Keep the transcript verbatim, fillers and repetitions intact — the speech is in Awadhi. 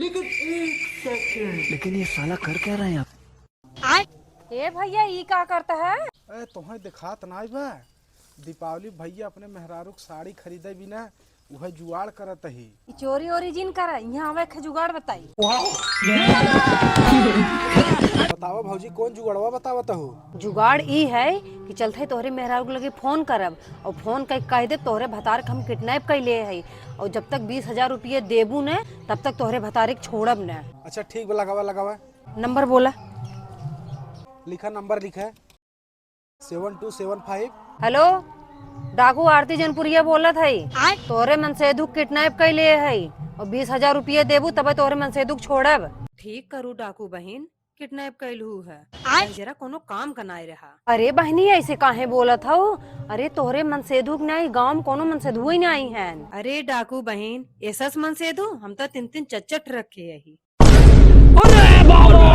लेकिन एक सेकंड। लेकिन ये साला कर क्या रहा है यहाँ? ए भैया, ई का करता है? ए, तोहें देखात नाई बा? दीपावली भैया अपने मेहरारू के साड़ी खरीदे बिना उहे जुगाड़ करत ही। ई चोरी ओरी जिन करा, यहाँ आवे के जुगाड़ बताई। बतावा भौजी, कौन जुगाड़वा बतावत हो? जुगाड़ ई है कि चलते तोहरे मेहरारू के लगे फोन करब और फोन कइ कह देब तोहरे भतार के हम किडनैप कइ ले है और जब तक बीस हजार रुपये देबू न तब तक तोहरे भतारे के छोड़ब न। अच्छा ठीक बा, लगावा लगावा। नंबर बोला। लिखा, नंबर लिखा। Seven two seven five. Hello, डाकू आरती जनपुरिया बोलत हई। आय? तोहरे मनसेधू किडनैप कइ ले हई और बीस हजार रुपये देबू तबे तोहरे मनसेधू के छोड़ब। ठीक करू डाकू बहिन, किडनैप कइलहू है। आय? जरा कोनो काम का नाय रहा। अरे बहिनी, ऐसे काहे बोलत हऊ? अरे तोहरे मनसेधू के नाई, गाँव में कोनो मनसेधू ही नाई है। अरे डाकू बहिन, एसस मनसेधू हम तो तीन तीन चच्चट रखे यही। अरे बाबा!